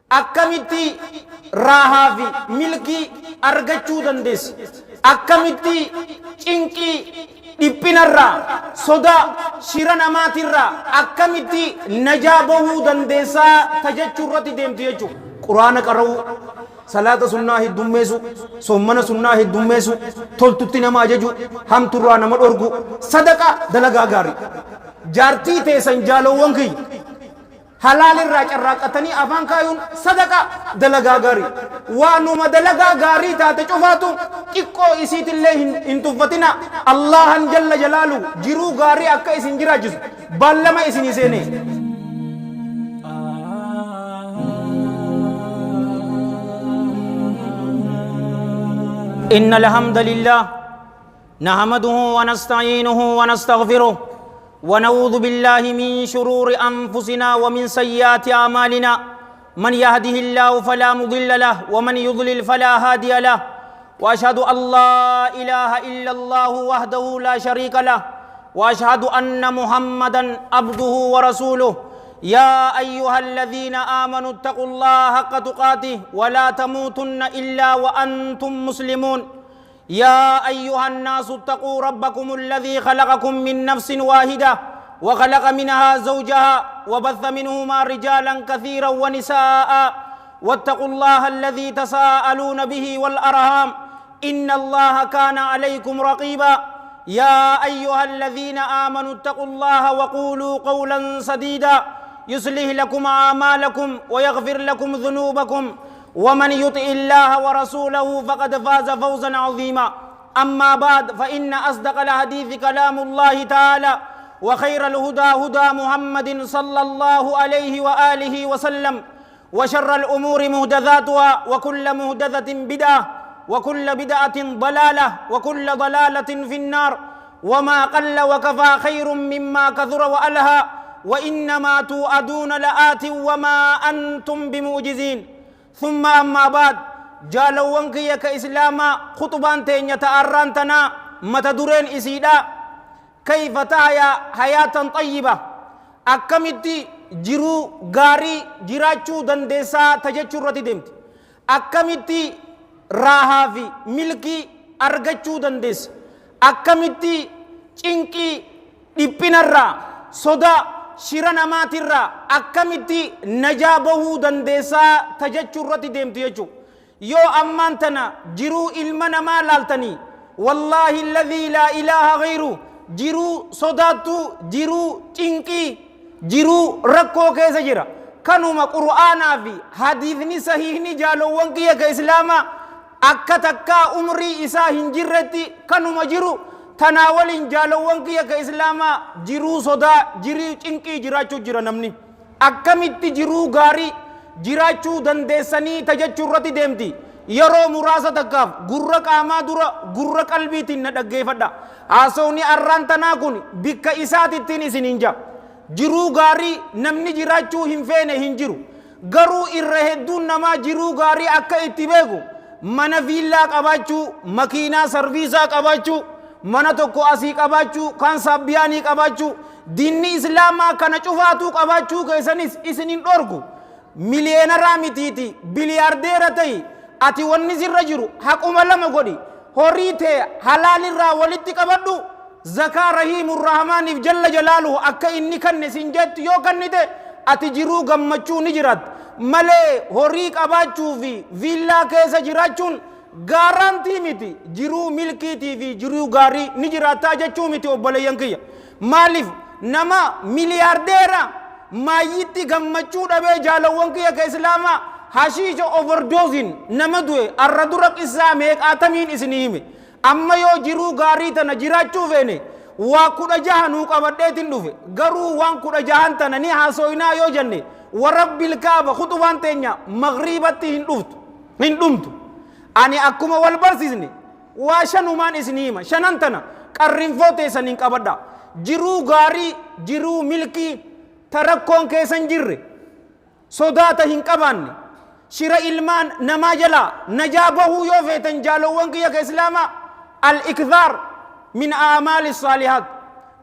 Akkamitti raahaa fi milkii argachuu dandeessa? Akkamitti cinqii dhiphinarraa, sodaa shira namaatirraa akkamitti najaa bahuu dandeessaa tajachuu irratti deemtu jechuudha. Quraana qara'uu, salaata sunnaa heddummeessuu, soommana sunnaa heddummeessuu, toltutti nama ajajuu, hamturraa nama dhorguu, sadaqa dalagaa gaarii. Jaartii teessan jaalowwan kiyya Halaal irraa carraaqqatanii afaan kaayuun sadaqa dalagaa gaarii. Waanuma dalagaa gaarii taate cufaatu xiqqoo isiitillee hin tuffatina. Allaahan jalla jalaalu jiruu gaarii akka isin jiraachisu baallama isinii seenee. إن الحمد لله نحمده ونستعينه ونستغفره ونعوذ بالله من شرور أنفسنا ومن سيئات أعمالنا. من يهده الله فلا مضل له ومن يضلل فلا هادي له، وأشهد أن لا إله إلا الله وحده لا شريك له، وأشهد أن محمدا عبده ورسوله. يا أيها الذين آمنوا اتقوا الله حق تقاته ولا تموتن إلا وأنتم مسلمون. يا أيها الناس اتقوا ربكم الذي خلقكم من نفس واحدة وخلق منها زوجها وبث منهما رجالا كثيرا ونساء، واتقوا الله الذي تساءلون به والأرhام إن الله كان عليكم رقيبا. يا أيها الذين آمنوا اتقوا الله وقولوا قولا سديدا يصلح لكم أعمالكم ويغفر لكم ذنوبكم، ومن يطع الله ورسوله فقد فاز فوزا عظيما. أما بعد، فإن أصدق الحديث كلام الله تعالى، وخير الهدى هدى محمد صلى الله عليه وآله وسلم، وشر الأمور مهدثاتها، وكل مهدثة بدعة، وكل بدعة ضلالة، وكل ضلالة في النار. وما قل وكفى خير مما كثر وألهى، وإنما توعدون لآت وما أنتم بمعجزين. ثم أما بعد، jaalawwan kiyya ka islaamaa, khuxubaan teenya ta'arraan tanaa mata dureen isiidha كيف تحيا حياة طيبة, akkamitti jiruu gaarii jiraachuu dandeessaa tajechuu irratti deemti. Akkamitti raahaa fi milkii argachuu dandeessa? Akkamitti cinqii dhiphinarraa, sodaa shira namaatirraa akkamitti najaa bahuu dandeessaa tajechuu irratti deemti jechuudha. Yoo ammaan tana jiruu ilma namaa laaltanii, والله الذي لا إله غيره, jiruu sodaattuu, jiruu cinqii, jiruu rakkoo keessa jira. Kanuma qur'aanaa fi hadiisni sahiihni, jaalowwan kiyya ka islaamaa, akka takkaa umrii isaa hin jirretti kanuma jiru. Tanaa waliin, jaalowwan kiyya ka islaamaa, jiruu sodaa, jiruu cinqii jiraachuu jira namni. Akkamitti jiruu gaarii jiraachuu dandeessanii tajechuu irratti deemti. Yeroo muraasa takkaaf gurra qaamaa dura gurra qalbiitiin na dhaggeeffadha. Haasawni arraan tanaa kun bikka isaatittiin isiniin jaa. Jiruu gaarii namni jiraachuu hin feene hin jiru. Garuu irra hedduun namaa jiruu gaarii akka itti beeku mana viillaa qabaachuu, makiinaa sarviisaa qabaachuu, mana tokko asii qabaachuu, kaan saabbiyaanii qabaachuu. Diinni islaamaa kana cufaatuu qabaachuu keessanis isin hin dhorku. Miliyeenaraa mitiiti, biliyaardeera ta'i, ati wanni sirra jiru haquma lama godhi: horii tee halaalirraa walitti qabadhu, zakaa rahiimu rahmaaniif jalla jalaaluhu akka inni kanne sin jettu yoo kannite, ati jiruu gammachuu ni jiraatta malee, horii qabaachuu fi viillaa keessa jiraachuun guarantee miti jiruu milkiitii fi jiruu gaarii ni jiraattaa jechuu miti. Obboleeyyan kiyya, maaliif nama miliyaardeera maayyitti gammachuu dhabee, jaalawwan kiyya ka islaamaa, hashiisha overdose-iin nama du'e arra dura qissaa meeqaatamiin isinii hime? Amma yoo jiruu gaarii tana jiraachuu feene, waa 16 nuu qabadheetin dhufe. Garuu waan 16n tana ni haasoynaa yoo jenne, ورب الكعبة, khutubaan teenya magriibatti hin dhuftu, hin dhumtu. Ani akkuma wal barsiisne waa shanumaan isinii hima. Shanan tana qarrinfoo teessaniin qabadha. Jiruu gaarii, jiruu milkii ta rakkoon keessan jirre, sodaata hin qabaanne, shira ilmaan namaa jalaa najaa bahuu yoo feetan, jaalowwan kiyya ka islaamaa, الإكثار من أعمال الصالحات,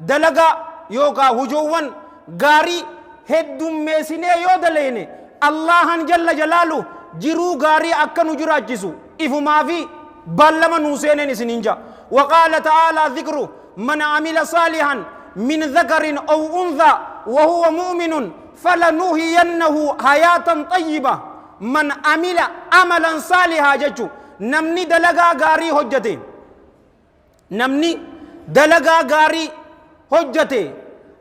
dalagaa yookaa hujoowwan gaarii heddummeessinee yoo daleene. Allahan jalla jalaalu jiruu gaarii akka nu jiraachisu ifumaa fi baallama nuu seeneen isiniin ja'a. Waqaala ta'aalaa dhikru man amila saalihan min dhakarin aw unthaa wa huwa mu'minun falanuhiyannahu hayaatan xayyiba. Man amila amalan saalihaa jechu namni dalagaa gaarii hojjate, namni dalagaa gaarii hojjate,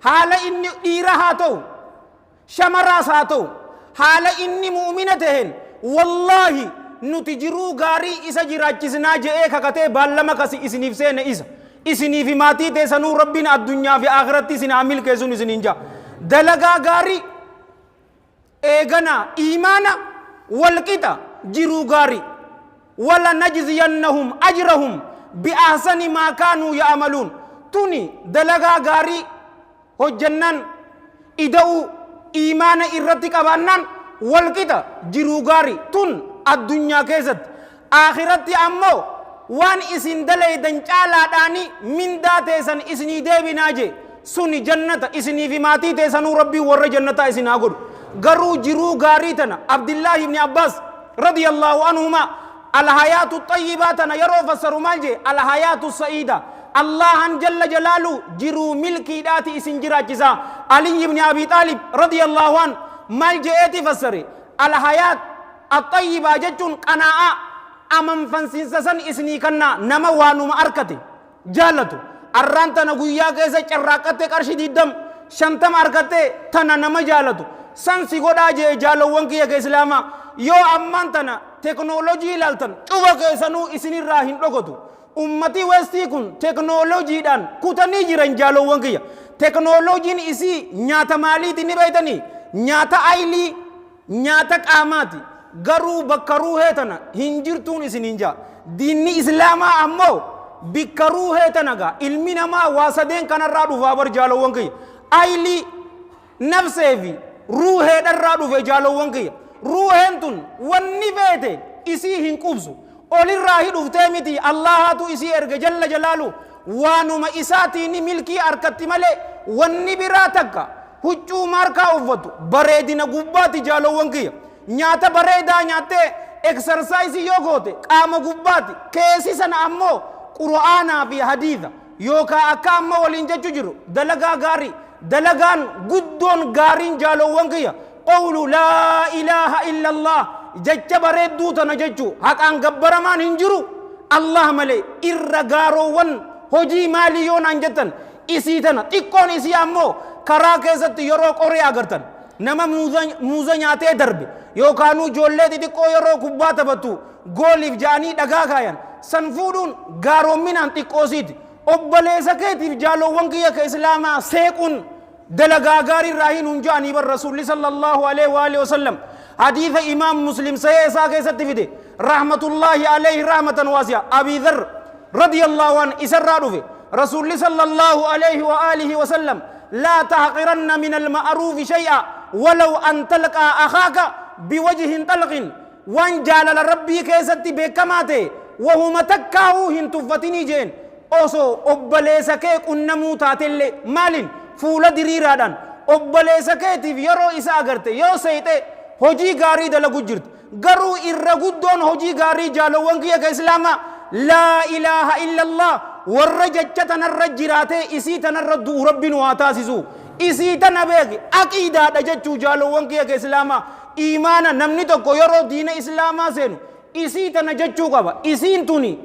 haala inni dhiira haa ta'u shamaraas haa ta'u, haala inni mu'mina taheen, wallaahi nuti jiruu gaarii isa jiraachisnaa je'ee kakatee baallama kasi isiniif seene. Isa isinii fi maatii teessanuu Rabbiin addunyaa fi akhiratti isin haa milkeessuun isiniin ja'a. Dalagaa gaarii eeganaa iimaana walqixa jiruu gaarii. Wala najziyannahum ajrahum bi'ahsani maa kaanuu ya'amaluun. Tuni dalagaa gaarii hojjannaan, ida'uu iimaana irratti qabaannaan, walqixa jiruu gaarii. Tun addunyaa keessatti. Akhiratti ammoo waan isin dalaydan caalaadhaani mindaa teessan isinii deebinaa jee. Suni jannata. Isinii fi maatii teessanuu Rabbiin warra jannataa isin haa godhu. Garuu jiruu gaarii tana Abdillaahi ibni Abbaas radiyallahu anhumaa alhayaatu xayyibaa tana yeroo fassaru maal jee? Alhayaatu sa'iida. Allahan jalla jalaalu jiruu milkiidhaati isin jiraachisaa. Aliy ibni Abi Xaalib radiyallahu an maal je'eeti fassare? Alhayaat axayyibaa jechuun qanaa'aa, amanfansiinsa san isinii kannaa. Nama waanuma arkate jaalatu, arraan tana guyyaa keessa carraaqqattee qarshii 20 50 arkattee tana nama jaalatu san si godhaa jee. Jaalowwan kiyya ka islaamaa, yoo ammaan tana teknoolojii ilaaltan cufa keessanuu isinirraa hin dhokotu. Ummati westii kun teknoolojiidhaan kutanii jiran. Jaalowwan kiyya, teknoolojiin isii nyaata maaliiti ni beeytanii? Nyaata aylii, nyaata qaamaati. Garuu bakka ruuhee tana hin jirtuun isiniin jaa. Diinni islaamaa ammoo bikka ruuhee tana gaa. Ilmi namaa waa sadeen kanarraa dhufaa bar, jaalowwan kiyya. Aylii, nafsee fi ruuheedharraa dhufe. Jaalowwan kiyya, ruuheen tun wanni feete isii hin qubsu. Olirraa hidhuftee miti, Allahaatu isii erge jalla jalaalu. Waanuma isaatiin milkii arkatti malee wanni biraa takka, huccuu maarkaa uffatu bareedina gubbaati, jaalowwan kiyya. Nyaata bareedaa nyaattee exercise yoo goote qaama gubbaati. Keessi sana ammoo qur'aanaa fi hadiisa yookaa akka amma waliin jechu jiru dalagaa gaarii. Dalagaan guddoon gaariin, jaalowwan kiyya, qawlu laa ilaaha illallah, jecha bareedduu tana jechu, haqaan gabbaramaan hin jiru Allah malee. Irra gaaroowwan hojii maalii yoo naan jettan, isii tana. Xiqqoon isii ammoo karaa keessatti yeroo qoree agartan, nama muuza nyaatee darbe, yookaanuu ijoollee xixiqqoo yeroo kubbaa taphattu gooliif ja'anii dhagaa kaayan san fuudhuun gaaroominaan xiqqoosiiti. Obboleessa keetiif, jaalowwan kiyya ka islaamaa, seequun dalagaa gaarii irraa hin hun ja'anii bar Rasuulli sallallahu alaihi wa alihi wasallam. Hadiisa Imaam Muslim sahih isaa keessatti fide, rahmatullahi alaihi rahmatan waasi'a, Abi Dharr radiyallahu an isarraa dhufe, Rasuulli sallallahu alaihi wa alihi wasallam: laa tahqiranna min alma'ruufi shay'a walaw an talqaa akhaaka biwajhin talqin. Waan jaalala Rabbii keessatti beekamaa ta'e wahuma takkaahuu hin tuffatinii jeen. Osoo obboleessa kee qunnamuu taatellee, maaliin? Fuula diriiraadhaan obboleessa keetiif yeroo isa agarte yoo seeyxe hojii gaarii dalagu jirti. Garuu irra guddoon hojii gaarii, jaalowwan kiyya ka islaamaa, laa ilaaha illallah. Warra jecha tanarra jiraatee isii tanarra du'u Rabbi nu haa taasisu. Isii tana beeki, aqiidaadha jechuu. Jaalowwan kiyya ka islaamaa, iimaana namni tokko yeroo diina islaamaa seenu isii tana jechuu qaba. Isiin tuni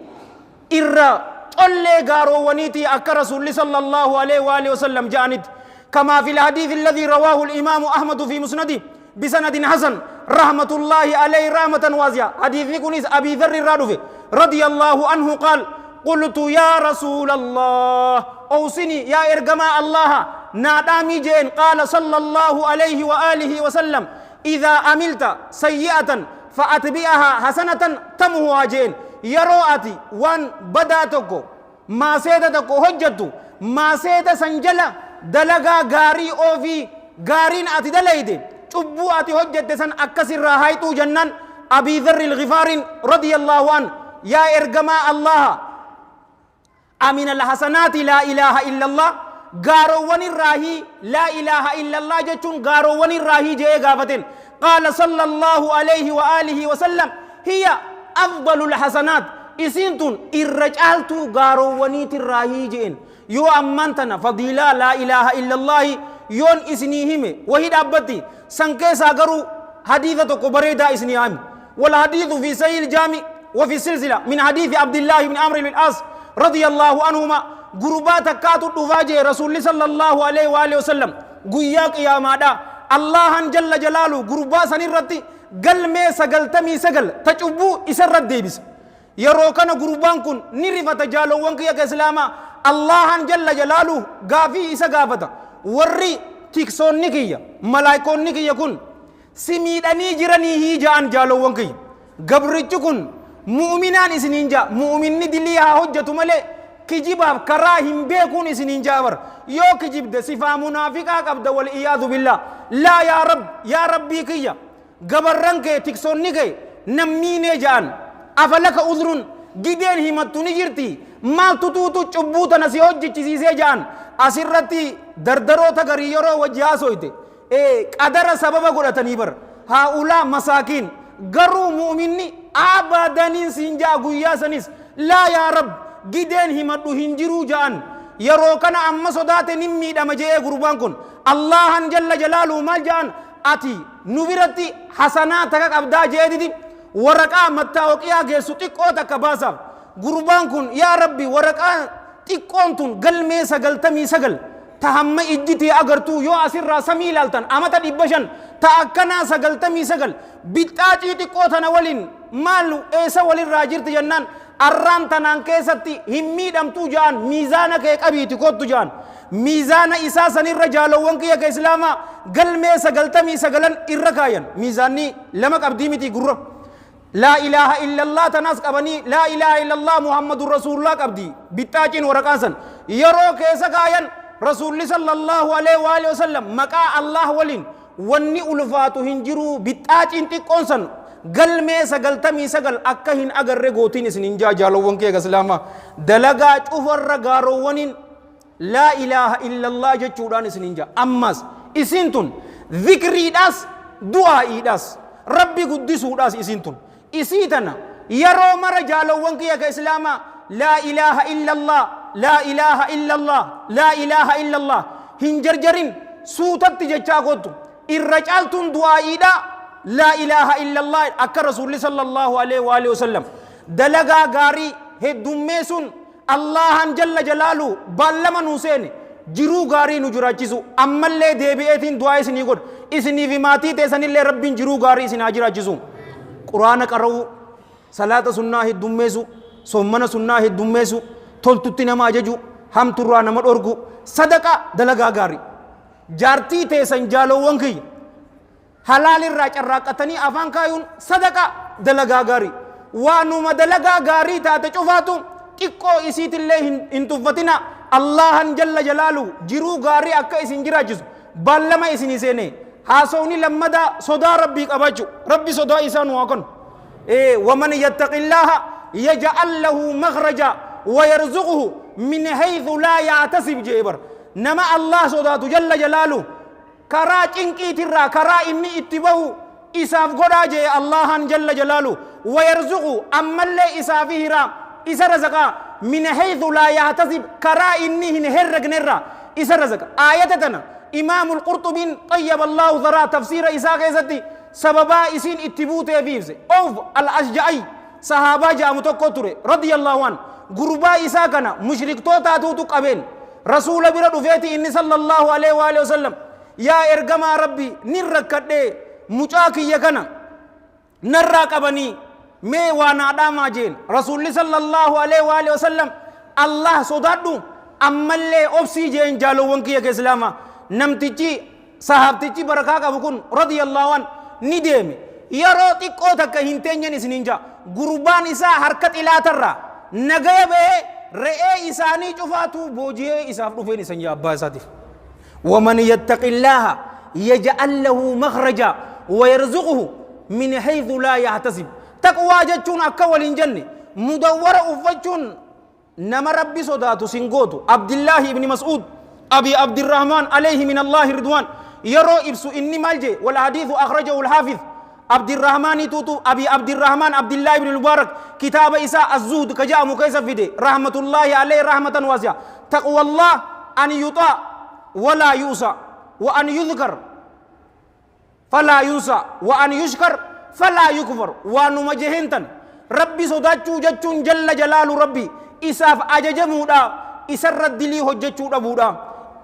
irra collee gaaroowwaniitii akka Rasuulli sallallahu alaihi wa alihi wasallam ja'anitti, kamaa fil hadiith alladhii rawaahu al-imaamu Ahmadu fi musnadi bisanadin hasan, rahmatullahi alayhi rahmatan waasi'a. Hadiithni kunis Abii Dharri irraa dhufe radiyallahu anhu, qaal: qultu yaa rasuula Allah, awsini, yaa ergamaa Allaha, naa dhaamii jeen. Qaala sallallahu alayhi wa alihi wasallam: idaa amilta sayyi'atan fa'atbi'ahaa hasanatan tamhuhaa jeen. Yeroo ati waan badaa tokko, maaseeta tokko hojjattu, maaseeta san jala dalagaa gaarii oofii. Gaariin ati dalayde cubbuu ati hojjatte san akkasirraa hayxuu jennaan, Abii Dharri Alghifaarin radiyallahu an: yaa ergamaa Allaha, amin alhasanaati laa ilaaha illallah, gaaroowwan irraahii laa ilaaha illallah jechuun gaaroowwan irraahii je'ee gaafateen. Qaala sallallahu alayhi wa aalihi wa sallam hiya afdalul hasanaat isiin tun irra caaltuu gaarowwaniitirraahii je'en. Yoo ammaan tana fadiilaa laa ilaaha illallaahi yoon isinii hime wahi dhaabbatti san keessaa garuu hadiisa tokko bareedaa isinii haa himu. Wal hadiisu fi sahiil jaami wa fi silsila min hadiisi Abdillaahi ibn Amri bin Aas radiyallaahu anhuma gurbaa takkaatu dhufaa jee Rasuulli sallallahu alaihi wa alihi wasallam guyyaa qiyaamaadha Allahan jalla jalaalu gurbaa sanirratti galmee 99 ta cubbuu isarra deebisa. Yeroo kana gurbaan kun ni rifata jaalowwan kiyya ka islaamaa Allahan jalla jalaaluhu gaafii isa gaafata warri tiksoonni kiyya malaayikoonni kiyya kun si miidhanii jiranii ja'an jaalowwan kiyya gabrichi kun mu'minaan isiniin ja'a mu'minni dilii haa hojjetu malee kijibaaf karaa hin beekuun isiniin ja'a bar yoo kijibde sifaa munaafiqaa qabda wal iyaadu billah laa yaa rab yaa rabbii kiyya Gabarran kee tiksoonni kee nan miinee ja'an. Afalaka udhrun gideen himattu ni jirti maaltu tuutu cubbuu tana si hojjechisiisee ja'an. Asirratti dardaroota garii yeroo wajji haasoyte qadara sababa godhatanii bar. Haa'ulaa masaakiin garuu mu'minni abadaniin siin ja'a guyyaa sanis laa yaa rab gideen himadhu hin jiruu ja'an. Yeroo kana amma sodaate nin miidhama je'ee gurbaan kun Allaahan jalla jalaaluhu maal ja'an ati nu biratti hasanaa takka qabdaa je'eetiti waraqaa mattaawoqiyaa geessu xiqqoo takka baasaaf. Gurbaan kun yaa Rabbi waraqaa xiqqoon tun galmee 99 ta hamma ijji tee agartuu yoo asirraa samii ilaaltan amata 500 ta akkanaa 99 bixxaacii xiqqoo tana waliin maal eessa walirraa jirti jennaan arraan tanaan keessatti hin miidhamtuu ja'an miizaana kee qabiiti kottu ja'an. Miizaana isaa sanirra jaalowwan kiyya ka islaamaa galmee 99n irra kaayan. Miizaanni lama qabdii miti gurra. Laa ilaaha illallah tanaas qabanii laa ilaaha illallah Muhammadun Rasuulullah qabdi. Bixxaaciin waraqaan san. Yeroo keessa kaayan Rasuulli sallallahu alaihi wa alihi wasallam maqaa Allah waliin Wanni ulfaatu hin jiruu bixxaaciin xiqqoon san galmee 99 akka hin agarre gootiin isin hin jaa jaalowwan kee islaamaa dalagaa cufarra gaarowwaniin laa ilaaha illallah jechuudhaan isin hin jaa ammas isin tun zikriidhaas du'aa'iidhaas rabbi guddisuudhaas isin tun isii tana yeroo mara jaalowwan kiyya ka islaamaa laa ilaaha illallah laa ilaaha illallah laa ilaaha illallah hin jarjarin suutatti jechaa kottu irra caaltuun du'aa'iidha laa ilaaha illallah akka rasuulli sallallahu alaihi wa alihi wasallam dalagaa gaarii heddummeessuun Allaahaan jalla jalaalu baallama nuu seene jiruu gaarii nu jiraachisu ammallee deebi'eetiin du'aa isinii godha isinii fi maatii teessanillee rabbiin jiruu gaarii isin haa jiraachisu quraana qara'uu salaata sunnaa heddummeessu soommana sunnaa heddummeessu toltutti nama ajaju hamturraa nama dhorgu sadaqa dalagaa gaarii jaartii teessan jaalowwan kiyya Halaal irraa carraaqqatanii afaan kaayuun sadaqa dalagaa gaarii. Waanuma dalagaa gaarii taate cufaatu xiqqoo isiitillee hin tuffatina. Allaahan jalla jalaalu jiruu gaarii akka isin jiraachisu baallama isinii seene. Haasawni lammadaa sodaa Rabbii qabaachuu. Rabbi sodaa isaa nu haa kennu. Waman yattaqillaaha yaj'al lahu makhraja wa yarzuquhu min haythu laa yahtasib jee bar. Nama Allaah sodaatu jalla jalaalu karaa cinqiitirraa karaa inni itti bahu isaaf godhaa je'e Allaahaan jalla jalaalu wayarzuqu ammallee isaafi hiraa isa razaqaa min haythu laa yahtasib karaa inni hin herregnerraa isa razaqa aayata tana imaamul qurxubiin xayyaba Allaahu tharaa tafsiira isaa keessatti sababaa isiin itti buuteefi ibse Awf al-Ashja'ay sahaabaa ja'amu tokko ture radiyallahu an gurbaa isaa kana mushriktootaatuu qabeen Rasuula bira dhufeeti inni sallallahu alaihi wa alihi wasallam yaa ergamaa Rabbii nin rakkadhee mucaa kiyya kana narraa qabanii mee waa naa dhaamaa jeen Rasuulli sallallahu alaihi wa alihi wasallam Allah sodaadhu ammallee obsii jeen jaalowwan kiyya ka islaamaa namtichi sahaabtichi barakaa qabu kun radiyallahu an ni deeme yeroo xiqqoo takka hin teenyen isiniin ja'a gurbaan isaa harka xilaatarraa nagaya bahee re'ee isaanii cufaatuu booji'ee isaaf dhufeen isan yaa abbaa isaatiif waman yattaqillaaha yaj'al lahu makhraja wa yarzuquhu min haythu laa yahtasib taqwaa jechuun akka waliin jenne mudawwara uffachuun Nama Rabbi sodaatu sin gootu. Abdillaahi ibni Mas'uud, Abii Abdirrahmaan alayhi min Allaahi ridwaan. Yeroo ibsu inni maal jee? Wal hadiithu akhrajahu al-haafiz Abdirrahmaanii tuutu Abi Abdirrahmaan Abdillaa ibn Mubaarak kitaaba isaa Az-Zuhd ka jedhamu keessa fide, rahmatullaahi alayhi rahmatan waasi'a. Taqwallaah an yuxaa walaa yu'sa, wa an yudhkar falaa yunsa, wa an yushkar falaa yukfar. Waanuma jeheen tan Rabbi sodaachuu jechuun jalla jalaalu Rabbi isaaf ajajamuudha, isarra dilii hojjechuu dhabuudha,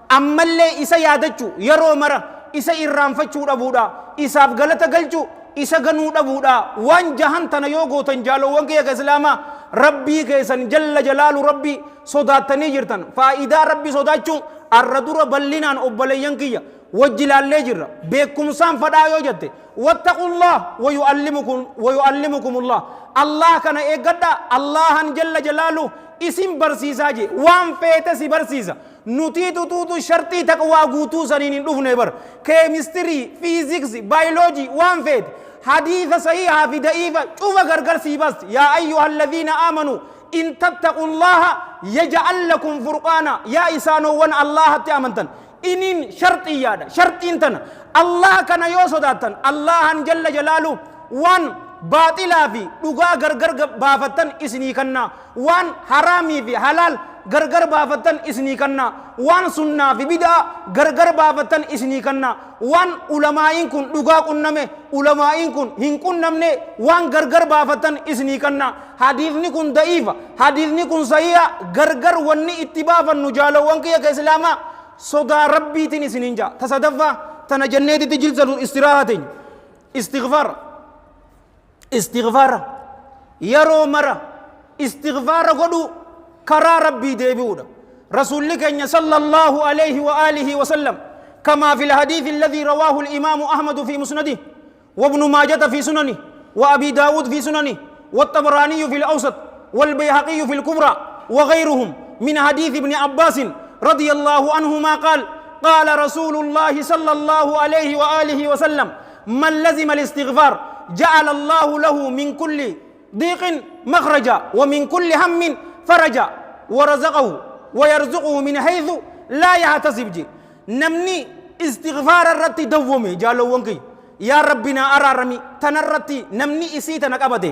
ammallee isa yaadachuu, yeroo mara isa irraanfachuu dhabuudha, isaaf galata galchuu, isa ganuu dhabuudha. Waan jahan tana yoo gootan, jaalowwan kiyya ka islaamaa, Rabbii keessan jalla jalaalu Rabbi sodaattanii jirtan. Faayidaa Rabbi sodaachuu arra dura bal'inaan obboleeyyan kiyya wajji laallee jirra. Beekumsaan fadhaa yoo jette, wattaqullah wa yu'allimukum wa yu'allimukumullah, Allah kana eeggadha, Allahan jalla jalaalu isin barsiisaa jee. Waan feete si barsiisa. Nutii tutuutu sharxii taqwaa guutuu saniin hin dhufne bar. Keemistirii, fiiziksii, baayoloojii, waan feete hadiisa sahiihaa fi da'iifa cufa gargar sii baasti. Yaa ayyuha alladhiina aamanuu in tattaqullaha yaj'al lakum furqaana. Yaa isaanowwan Allahatti amantan, inin sharxiyyaadha. Sharxiin tana, Allah kana yoo sodaattan, Allahan jalla jalaalu waan baaxilaa fi dhugaa gargar baafattan isinii kannaa, waan haraamii fi halaal gargar baafattan isinii kannaa, waan sunnaa fi bid'aa gargar baafattan isinii kannaa, waan ulamaa'iin kun dhugaa qunname, ulamaa'iin kun hin qunnamne, waan gargar baafattan isinii kannaa. Hadiisni kun da'iifa, hadiisni kun sahiha, gargar wanni itti baafannu, jaalowwan kiyya ka islaamaa, sodaa Rabbiitiin isiniin ja'a. Ta sadaffaa tana jenneetitti jilsatu istiraahaa teenya. Istighfaara, istighfaara, yeroo mara istighfaara godhuu, karaa Rabbii deebi'uudha. Rasuulli keenya sallallahu alayhi wa alihi wa sallam, kamaa fil hadiisi alladhii rawaahu al-imaamu Ahmadu fi musnadihi وابن ماجة في سننه وأبي داود في سننه والطبراني في الأوسط والبيهقي في الكبرى وغيرهم، من حديث ابن عباس رضي الله عنهما قال: قال رسول الله صلى الله عليه وآله وسلم: من لزم الاستغفار جعل الله له من كل ضيق مخرجا ومن كل هم فرجا ورزقه ويرزقه من حيث لا يحتسب. جي namni istighfaara irratti dawwame, jaalowwan kiyya, yaa Rabbi naa araarami tanarratti namni isii tana qabate,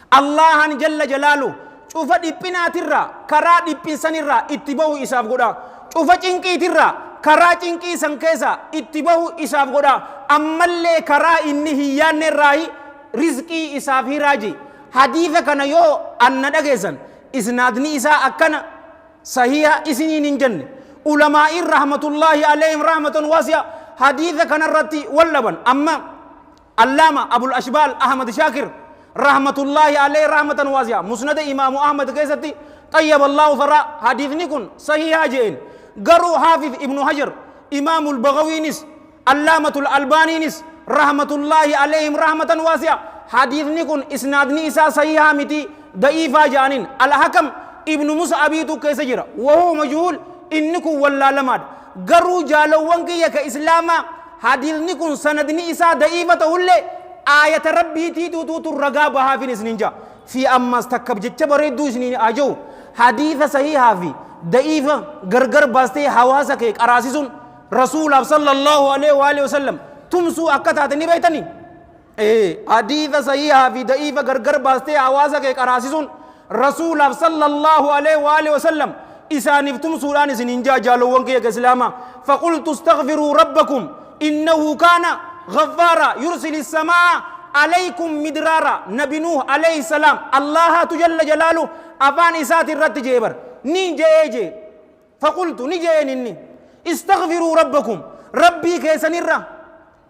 Allahan jalla jalaalu cufa dhiphinaatirraa karaa dhiphinsanirraa itti bahu isaaf godha, cufa cinqiitirraa karaa cinqii san keessa itti bahu isaaf godha, ammallee karaa inni hin yaannerraahi rizqii isaaf hiraaji. Hadiisa kana yoo anna dhageessan, isnaadni isaa akkana sahiha isiniin hin jenne. Ulamaa'iin rahmatullaahi alayhim rahmatan waasi'a hadiisa kanarratti wal dhaban. Amma Allaama Abul Ashbaal Ahmad Shaakir rahmatullaahi alayhi rahmatan waasi'a Musnada Imaamu Ahmad keessatti xayyaba Allahu tharaa hadiisni kun sahihaa je'een. Garuu Haafiz Ibnu Hajar, Imaamul Bagawiinis, Allaamatul Albaaniinis rahmatullaahi alayhim rahmatan waasi'a hadiisni kun isnaadni isaa sahihaa miti, da'iifaa ja'aniin. Al-Hakam Ibnu Mus'abiitu keessa jira, wahuwa majhuul, inni kun wallaalamaadha. Garuu jaalowwan kiyya ka islaamaa, hadiisni kun sanadni isaa da'iifa ta'ullee aayata Rabbiitiituutu ragaa bahaafin isinin ja'a. Fi ammas takka jecha bareedduu isiniin haa ja'u: hadiisa sahihaa fi da'iifa gargar baastee hawaasa kee qaraasisuun Rasuulaaf sallallahu alaihi wa alihi wasallam tumsuu akka taate ni beektanii? Hadiisa sahihaa fi da'iifa gargar baastee hawaasa kee qaraasisuun Rasuulaaf sallallahu alaihi wa alihi wasallam isaaniif tumsuudhaan isiniin jaa, jaalowwan kiyya ka islaamaa. Faqultu astaghfiruu rabbakum innahu kaana ghaffaara yursili samaa alaykum midraara. Nabi Nuuh alayhi salaam Allahaatu jalla jalaalu afaan isaati irratti jee bar ni je'ee jee. Faqultu ni je'een inni, istaghfiruu rabbakum, Rabbii keessanirra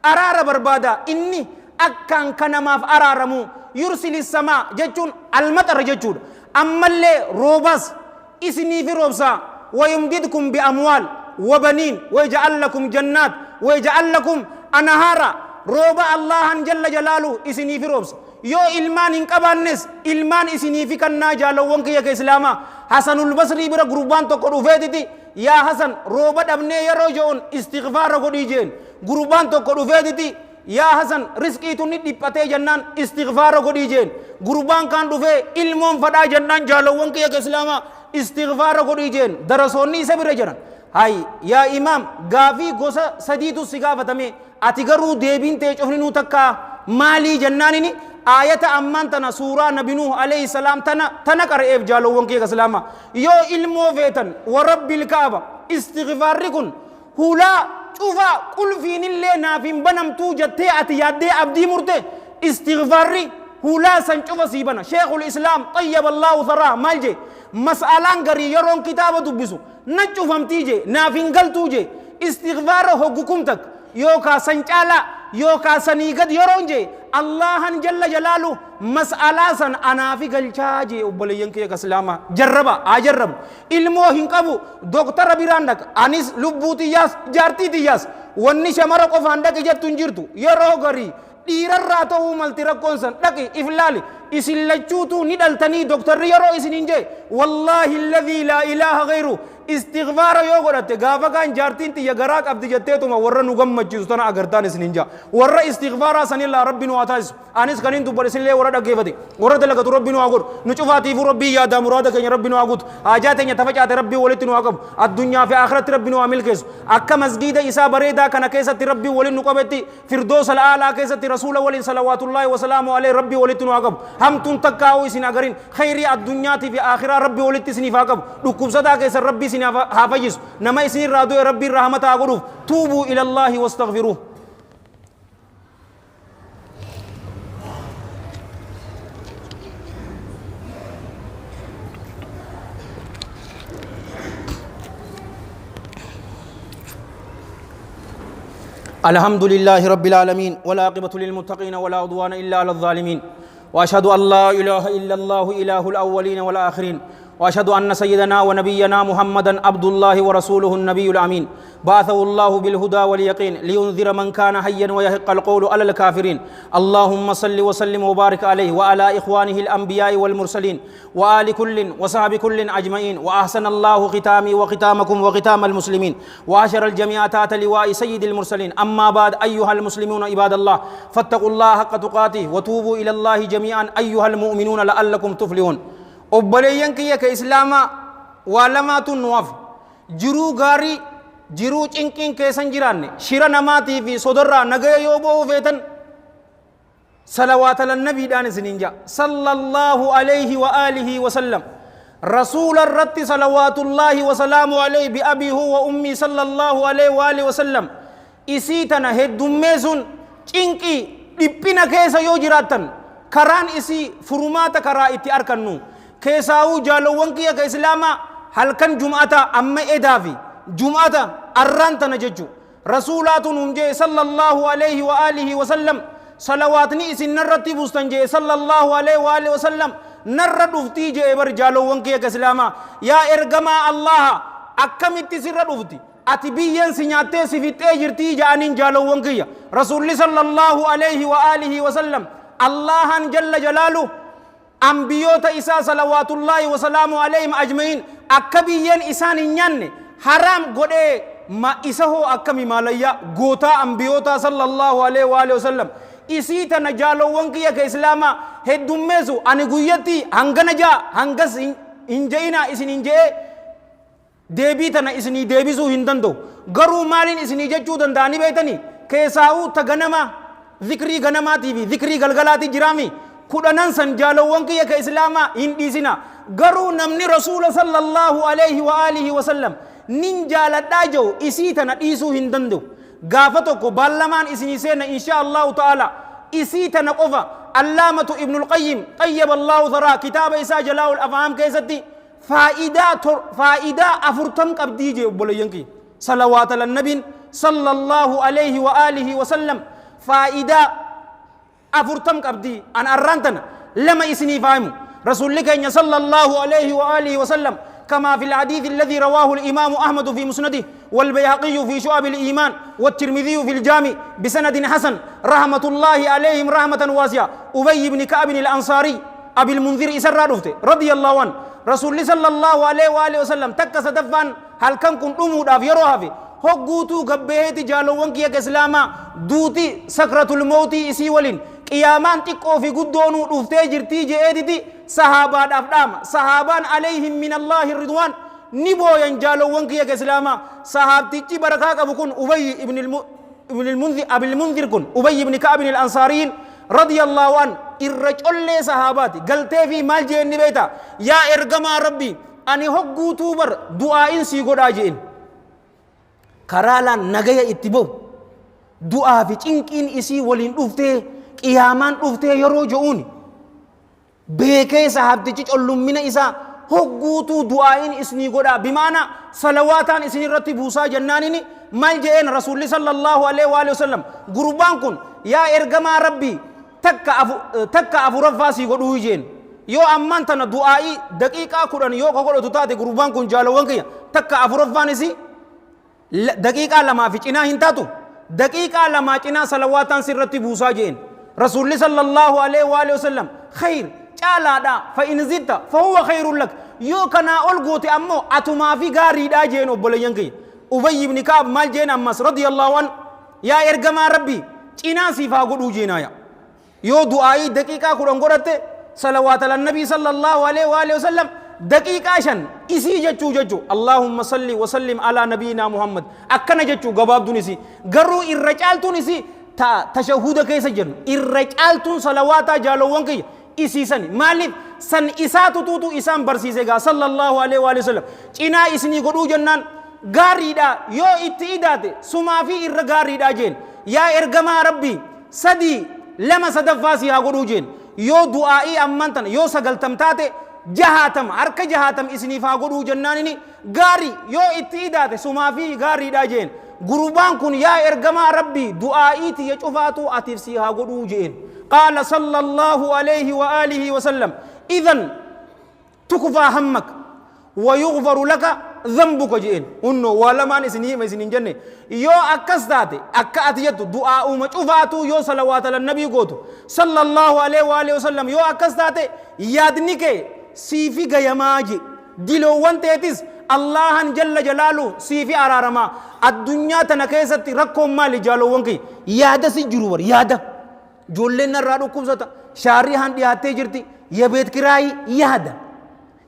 araara barbaadaa, inni akkaan ka namaaf araaramuu. Yursili samaa jechuun almaxara jechuudha. Ammallee roobaas isiniifi roobsaa. Wayumdidkum biamwaal wabaniin wayaja'al lakum jannaat wayaja'al lakum anahaara. Rooba Allahan jalla jalaaluhu isiniifi roobsa, yoo ilmaan hin qabaannes ilmaan isiniifi kannaa. Jaalowwan kiyya ka islaamaa, Hasanul Basrii bira gurbaan tokko dhufeetiti, yaa Hasan, rooba dhabnee yeroo je'uun istighfaara godhii jeen. Gurbaan tokko dhufeetiti, yaa Hasan, risqiitu ni dhiphatee jennaan istighfaara godhii jeen. Gurbaan kaan dhufee ilmoon fadhaa jennaan, jaalowwan kiyya ka islaamaa, istighfaara godhii jeen. Darasoonni isa bira jiran Hay yaa imaam, gaafii gosa sadiitu si gaafatame, ati garuu deebiin tee cufninuu takkaa maalii jennaanini, aayata ammaan tana suuraa nabi Nuuh alayhi salaam tana qara'eef. Jaalowwan kiyya islaamaa, yoo ilmoo feetan, wa rabbil kaaba, istighfaarri kun hulaa cufaa qulfiinillee naaf hin banamtuu jettee ati yaaddee abdii murte, istighfaarri hulaa san cufa sii bana. Sheekhul islaam xayyaba Allahu tharaa maal jee? Mas'alaan garii yeroon kitaaba dubbisu na cufamtii jee, naaf hin galtuu jee. Istighfaara hoggu kum takka yookaa san caalaa yookaa sanii gad yeroon jee, Allahan jalla jalaalu mas'alaa san anaafi galchaa jee. Obboleeyyan kiyya islaamaa, jarraba haa jarrabu. Ilmoo hin qabu, doktara biraan dhaqa, anis lubbuu tiyyaas jaartii tiyyaas. Wanni shamara qofaan dhaqi jettu hin jirtu. Yeroo garii dhiirarraa ta'uu malti rakkoon san. Dhaqi if laali, isin lachuutuu ni dhaltanii doktarri yeroo isin hin jee, wallaahi alladhii laa ilaaha ghayru, istighfaara yoo godhatte, gaafa kaan jaartiin tiyya garaa qabdi jetteetuma warra nu gammachiisu tana agartaan isin hin jaa. Warra istighfaaraa sanillaa rabbi nu haa taasisu. Anis kanin dubbadhe, isinillee warra dhaggeeffate warra dalagatu rabbi nu haa godhu. Nu cufaatiifuu rabbii yaadaa muraada keenya rabbi nu haa guutu. Haajaa teenya tafacaate rabbii walitti nu haa qabu. Addunyaa fi akhiratti rabbi nu haa milkeessu. Akka masgiida isaa bareedaa kana keessatti rabbii waliin nu qabetti, firdoosa al'aalaa keessatti rasuula waliin salawaatullaahi wasalaamu alayhi rabbii walitti nu haa qabu. Hamtuun takkaa'uu isin agarin. Khayrii addunyaatii fi akhiraa rabbii walitti isiniif haa qabu. Dhukkubsataa keessan rabbii isin haa fayyisu. Nama isinirraa du'e rabbiin rahmata haa godhuuf. Tuubuu ilallaahi wastaghfiruuh. الحمد لله رب العالمين، والعاقبة للمتقين، ولا عدوان إلا على الظالمين، وأشهد أن لا إله إلا الله إله الأولين والآخرين، وأشهد أن سيدنا ونبينا محمدا عبد الله ورسوله النبي الأمين، بعثه الله بالهدى واليقين لينذر من كان حيا ويحق القول على الكافرين. اللهم صل وسلم وبارك عليه وعلى إخوانه الأنبياء والمرسلين وآل كل وصحب كل أجمعين. وأحسن الله ختامي وختامكم وختام المسلمين، وأشر الجميع تحت لواء سيد المرسلين. أما بعد، أيها المسلمون عباد الله، فاتقوا الله حق تقاته وتوبوا إلى الله جميعا أيها المؤمنون لعلكم تفلحون. Obboleeyyan kiyya ka islaamaa, waa lamaatu nu hafe: jiruu gaarii, jiruu cinqiin keessan jiraanne, shira namaatii fi sodarraa nagaya yoo ba'uu feetan, salawaata lannabiidhaan isiniin ja'a, sallallahu alayhi wa aalihi wa sallam. Rasuula irratti salawaatullaahi wa salaamu alayhi bi abii huwa ummii sallallahu alayhi wa aalihi wa sallam. Isii tana heddummeessuun cinqii dhiphina keessa yoo jiraattan karaan isii furumaata karaa itti arkannu. Keessaawuu jaalowwan kiyya ka islaamaa, halkan jum'ataa amma edaa fi jum'ata arraan tana jechu rasuulaatu nuun jee sallallahu alayhi wa alihi wa sallam, salawaatni isin narratti buustan jee sallallahu alayhi wa alihi wa sallam narra dhuftii jee bar. Jaalowwan kiyya ka islaamaa, yaa ergamaa Allaha, akkamitti sirra dhufti? Ati biyyeen si nyaattee si fixxee jirtii ja'aniin. Jaalowwan kiyya, rasuulli sallallahu alayhi wa alihi wa sallam Allahan jalla jalaalu ambiyoota isaa salawaatullaahi wasalaamu alayhim ajma'iin akka biyyeen isaan hin nyaanne haraam godhee, ma isa hoo akkami maalayyaa gootaa ambiyootaa sallallahu alayhi wa alihi wa sallam? Isii tana jaalowwan kiyya ka islaamaa heddummeessu. Ani guyyatti hangana ja'a hangas hin je'inaa isin hin je'ee deebii tana isinii deebisuu hin danda'u. Garuu maaliin isinii jechuu danda'a ni beektanii? Keessaa'uu ta ganamaa, zikrii ganamaatii fi zikrii galgalaatii jiraami. Kudhanan san, jaalowwan kiyya ka islaamaa, hin dhiisina. Garuu namni rasuula sallallahu alayhi wa alihi wa sallam nin jaaladhaa jiru isii tana dhiisuu hin danda'u. Gaafa tokko baallamaan isinii seena insha Allahu ta'ala. Isii tana qofa Allaamatu Ibnul Qayyim xayyaba Allahu tharaa kitaaba isaa Jalaa'ul Afhaam keessatti faayidaa 40 qabdii jee. Obboleeyyan kiyya, salawaata lannabiin sallallahu alayhi wa alihi wa sallam faayidaa 40 qabdii. An arraan tana lama isinii faahimu. Rasuulli keenya sallallahu alayhi wa alihi wa sallam, كما في الحديث الذي رواه الإمام أحمد في مسنده والبيهقي في شعب الإيمان والترمذي في الجامع بسند حسن رحمة الله عليهم رحمة واسعة، أبي بن كعب الأنصاري أبي المنذر إسرى رضي الله عنه، رسول صلى الله عليه وآله وسلم تك سدفان هل كان كن دموداف yeroo hafe hogguutuu gabbeeeti. Jaalowwan kiyya islaamaa, duuti sakratul mawtii isii waliin qiyaamaan xiqqoo fi guddoonuu dhuftee jirtii je'eetiti sahaabaadhaaf dhaama. Sahaabaan alayhim min Allaahi ridwaan. Ni booyan jaalowwan kiyya ka islaamaa. Sahaabtichi barakaa qabu kun Ubayy ibn al-Munzir, Abil Munzir kun Ubayy ibn Ka'ab al-Ansaariyin radiyallahu an irra collee sahaabaati. Galtee fi maal jeen ni beekta? Yaa ergamaa Rabbii, ani hogguutuu bar du'aa'iin sii godhaa jeen. Karaa laan nagaya itti bahu du'aa fi cinqiin isii waliin dhuftee qiyaamaan dhuftee yeroo je'uuni beekee sahaabtichi collummina isaa hogguutuu du'aa'iin isnii godhaa, bimaana salawaataan isin irratti buusaa jennaanini maal je'een Rasuulli sallallahu alaihi wa sallam? Gurbaan kun, yaa ergamaa Rabbii, takka afuraffaa sii godhuu jeen. Yoo ammaan tana du'aa'ii daqiiqaa 10 yoo ka godhatu taate, gurbaan kun, jaalawwan kiyya, takka afuraffaan isii daqiiqaa 2 fi cinaa hin taatu. Daqiiqaa 2 cinaa salawaataan sirratti buusaa jeen. Rasuulli sallallahu alaihi wa sallam, khayr caalaadha, fa in zidta fa huwa khayrun lak, yoo kanaa ol goote ammoo atumaa fi gaariidha jeen. Obboleeyyan kiyya, Ubayy ibn Ka'ab maal jeen ammas radiyallahu an? Yaa ergamaa Rabbii, cinaa siif haa godhuu jeenaaya. Yoo du'aayii daqiiqaa 10 godhatte, salawaata lannabii sallallahu alaihi wa sallam daqiiqaa 5 isii jechuu Allahumma salli wa sallim alaa nabiyyinaa Muhammad akkana jechuu. Gabaabduun isii garuu irra caaltuun isii ta tashahuda keessa jennu, irra caaltuun salawaataa, jaalowwan kiyya, isii sani. Maaliif san isaa tutuutu isaan barsiise gaa sallallahu alaihi wa sallam. Cinaa isinii godhuu jennaan, gaariidha, yoo itti idaate sumaa fi irra gaariidha jeen. Yaa ergamaa Rabbii, sadii lama sadaffaa sii haa godhuu jeen. Yoo du'aa'ii ammaan tana yoo 90 taate, 60, harka 60 isiniif haa godhuu jennaanini, gaarii, yoo itti idaate sumaa fi gaariidha jeen. Gurbaan kun, yaa ergamaa Rabbii, du'aa'ii tiyya cufaatu atiif sii haa godhuu jeen. Qaala sallallahu alayhi wa alihi wa sallam, idhan tukfaa hammak wa yughfaru laka dhanbuka jeen. Hunno waa lamaan isin hima isin hin jenne. Yoo akkas taate, akka ati jettu du'aa'uma cufaatu yoo salawaata lannabii gootu sallallahu alaihi wa alihi wasallam, yoo akkas taate yaadni kee siifi gayamaa je, diloowwan teetis Allahan jalla jalaalu siifi araaramaa. Addunyaa tana keessatti rakkoon maali, jaalowwan kiyya? Yaada si jiru bar, yaada ijoolleen narraa dhukkubsata, shaarihaan dhiyaattee jirti, yebeet kiraayii, yaada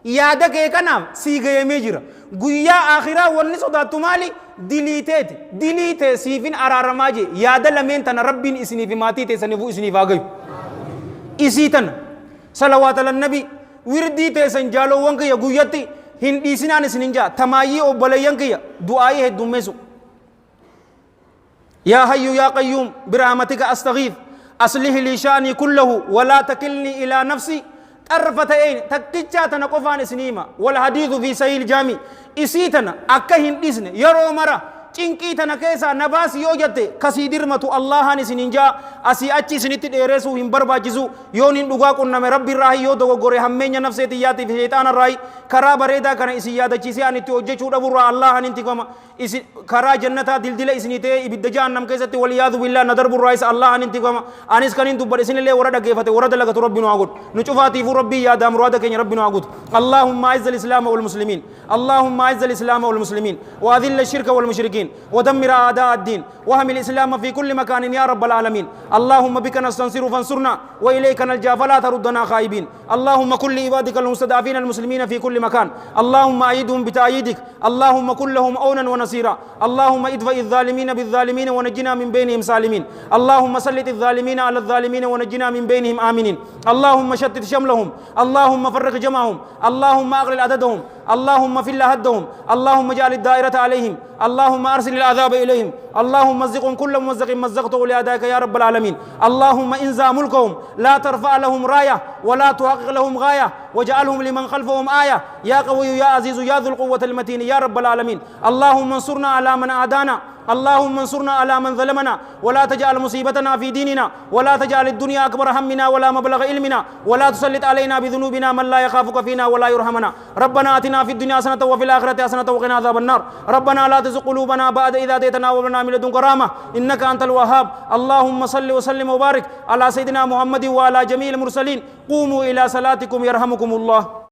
yaada kee kanaaf sii gayamee jira. Guyyaa akhiraa wanni sodaattu maali? Diliiteeti, dilii tee siifin araaramaa jee. Yaada lameen tana Rabbiin isinii fi maatii teessaniifuu isiniif haa gayu. Isii tana salawaata lannabii wirdii teessan, jaalowwan kiyya, guyyatti hin dhiisinaan isinin jaa. Tamaayyii, obboleeyyan kiyya, du'aayii heddummeessu. يا حي يا قيوم برحمتك أستغيث أصلح لي شأني كله ولا تكلني إلى نفسي طرفة عين. تكتشا تنا قفان سنيما، والحديث في صحيح الجامع. isii tana akka hin dhisne yeroo mara cinqii tana keessaa na baasi yoo jette, kasii dirmatu Allahan isinin jaa. Asii achi isinitti dheeresuu hin barbaachisu. Yoon hin dhugaa qunname Rabbi irraahi, yoo dogoggore hammeenya nafsee tiyyaatii fi sheexaana irraahi. Karaa bareedaa kana isin yaadachiisee ani itti hojjechuu dhaburraa Allahan hin tikfama. Isin karaa jannataa dildila isinii ta'ee ibidda jahannam keessatti waliyaadu billaa na darburraa isa Allahan hin tikfama. Anis kan hin dubbadhe, isinillee warra dhaggeeffate warra dalagatu Rabbi nu haa godhu. Nu cufaatiifuu Rabbii yaadaa muraada keenya Rabbi nu haa guutu. اللهم أعز الإسلام والمسلمين، اللهم أعز الإسلام والمسلمين، وأذل الشرك والمشركين، ودمر أعداء الدين، واهم الإسلام في كل مكان يا رب العالمين. اللهم بك نستنصر فانصرنا، وإليك نلجأ فلا تردنا خائبين. اللهم كن لعبادك المستضعفين المسلمين في كل مكان. اللهم أيدهم بتأييدك، اللهم كن لهم عونا ونصيرا. اللهم ادفع الظالمين بالظالمين ونجنا من بينهم سالمين. اللهم سلط الظالمين على الظالمين ونجنا من بينهم آمنين. اللهم شتت شملهم، اللهم فرق جمعهم، اللهم أقلل عددهم، اللهم فل هدهم، اللهم اجعل الدائرة عليهم، اللهم أرسل العذاب إليهم، اللهم مزقهم كل ممزق مزقته لأدائك يا رب العالمين. اللهم انزع ملكهم، لا ترفع لهم راية ولا تحقق لهم غاية، واجعلهم لمن خلفهم آية يا قوي يا عزيز يا ذو القوة المتين يا رب العالمين. اللهم انصرنا على من عادانا، اللهم انصرنا على من ظلمنا، ولا تجعل مصيبتنا في ديننا، ولا تجعل الدنيا أكبر همنا ولا مبلغ علمنا، ولا تسلط علينا بذنوبنا من لا يخافك فينا ولا يرحمنا. ربنا آتنا في الدنيا حسنة وفي الآخرة حسنة وقنا عذاب النار. ربنا لا تزغ قلوبنا بعد إذ هديتنا وهب لنا من لدنك رحمة إنك أنت الوهاب. اللهم صل وسلم وبارك على سيدنا محمد وعلى جميع المرسلين. قوموا إلى صلاتكم يرحمكم الله.